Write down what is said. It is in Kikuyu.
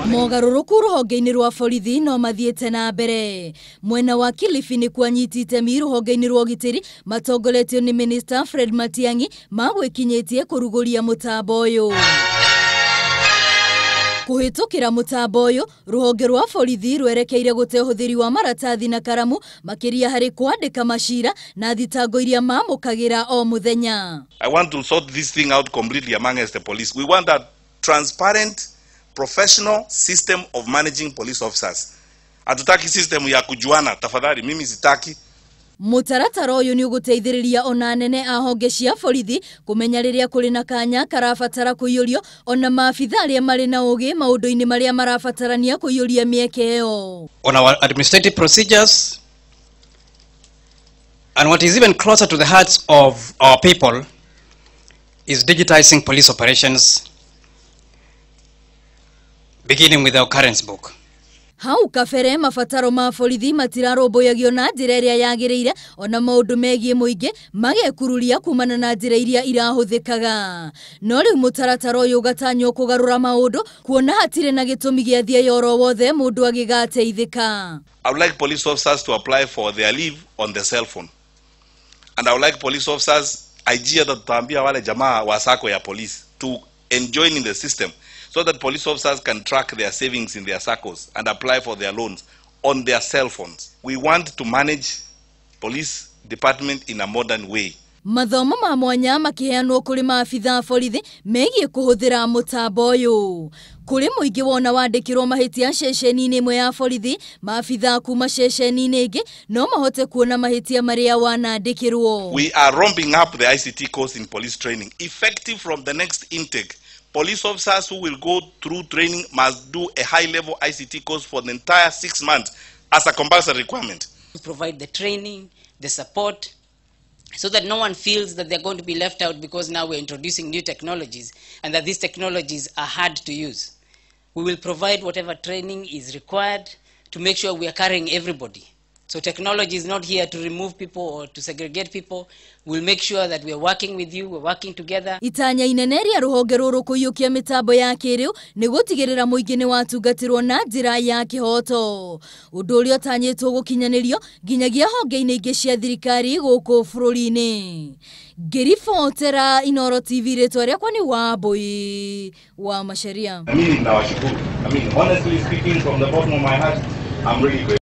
Mogarũrũku rũhonge-inĩ rwa borithi no mathiĩte na mbere. Mwena wa Kilifi nĩ kwanyiti itemi rũhonge-inĩ rwa ũgitĩri matongoretio nĩ Minister Fred Matiang'i magwĩkinyĩtie kũrugũria mũtambo ũyũ. Kũhĩtũkĩra mũtambo ũyũ, rũhonge rwa borithi rwerekeire gũte ũhũthĩri wa maratathi na karamu makĩria harĩ kwandĩka macira na thitango iria mamũkagĩra o mũthenya. I want to sort this thing out completely amongst the police. We want a transparent, professional system of managing police officers. Hatutaki system ya kujuana, tafadhali mimi sitaki. Mũtaratara ũyũ nĩ ũgũteithĩrĩria ona anene a honge cia borithi kũmenya rĩrĩa kũrĩ na kanya karabatara kũiyũrio ona maabitha arĩa marĩ na ũgĩ maũndũ-inĩ marĩa marabatarania kũiyũria mĩeke ĩyo. On our administrative procedures and what is even closer to the hearts of our people is digitizing police operations, beginning with our occurrence book. Hau kabere mabataro ma borithi matirarũmbũyagio na njĩra ĩrĩa yagĩrĩire ona maũndũ megiĩ mũingĩ magekururia kumana na njĩra iria irahũthĩkaga. No rĩu mũtaratara ũyũ ũgatanywo kũgarũra maũndũ kuona hatirĩ na gĩtũmi gĩa thieya oro wothe mũndũ agĩgateithĩka. I would like police officers to apply for their leave on the cell phone. And I would like police officers, IG tutaambia wale jamaa wa sako ya police to enjoin in the system so that police officers can track their savings in their SACCOs and apply for their loans on their cell phones. We want to manage police department in a modern way. Mathomo ma mwanya makĩheanwo kũrĩ maabitha a borithi megiĩ kũhũthĩra mũtambo ũyũ. Kũrĩ mũingĩ wona wandĩkĩrwo mahĩtia ceceni-inĩ ĩmwe ya borithi, maabitha kuma ceceni-inĩ ĩngĩ no mahote kuona mahĩtia marĩa wanandĩkĩrwo. We are ramping up the ICT course in police training. Effective from the next intake, police officers who will go through training must do a high-level ICT course for the entire 6 months as a compulsory requirement. To provide the training, the support, so that no one feels that they're going to be left out because now we're introducing new technologies and that these technologies are hard to use. We will provide whatever training is required to make sure we are carrying everybody. So technology is not here to remove people or to segregate people. We'll make sure that we're working with you, we're working together. Itanya inene rĩa rũhonge rũrũ kũiyũkia mĩtambo ya kĩrĩu nĩ gũtigĩrĩra mũingĩ nĩ watungatĩrwo na njĩra ya kĩhoto. Ũndũ ũrĩa ũtanyĩtwo gũkinyanĩrio nginyagia honge-inĩ ingĩ cia thirikari gũkũ bũrũri-inĩ. Ngĩribotera Inooro TV, rĩtwa rĩakwa nĩ Wambui wa Macharia. Mimi ninawashukuru. I mean, honestly speaking, from the bottom of my heart, I'm really grateful.